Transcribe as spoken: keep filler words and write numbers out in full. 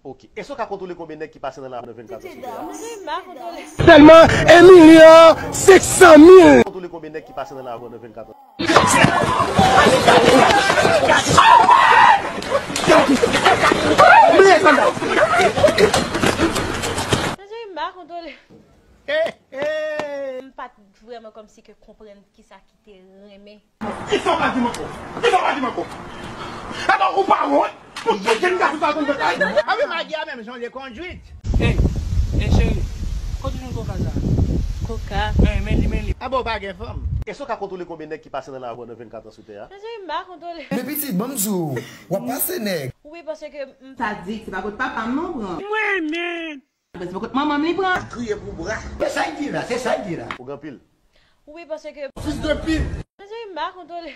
Ok. Èske w ka kontwole konbyen nèg ki pase nan lari nan vennkat an sou tè a? Sèlman un million cinq cent mille. Kontwole konbyen nèg ki pase nan lari nan vennkat an? Bliye sandal. Mezanmi, m pa kontwole. M pa t vrèman kòmsi ke konprann kisa ki te renmen. Kisa w pa di m ankò? Kisa w pa di m ankò? Atò, ou pa wont? Pou tout jèn gason sa konn fè sa? Anpi Magi a menm jan l ye kondwit. Ey, ey cheri, kote w jwenn koka sa? Koka. Men, men li, men li. Abo w pa gen fanm. Èske w ka kontwole konbyen nèg ki pase nan lari nan vennkat an sou tè a? Mezanmi, m pa kontwole. Men pitit, ban m di w, w ap pase nèg. Wi, paske m Sa di, se pa kot papa m non pran. Mwen menm. Se pa kot manman m li pran. Kriye pou bra. Se sa y di la, se sa y di la. Ou gen pil. Wi, paske Fis de pit. Mezanmi, m pa kontwole.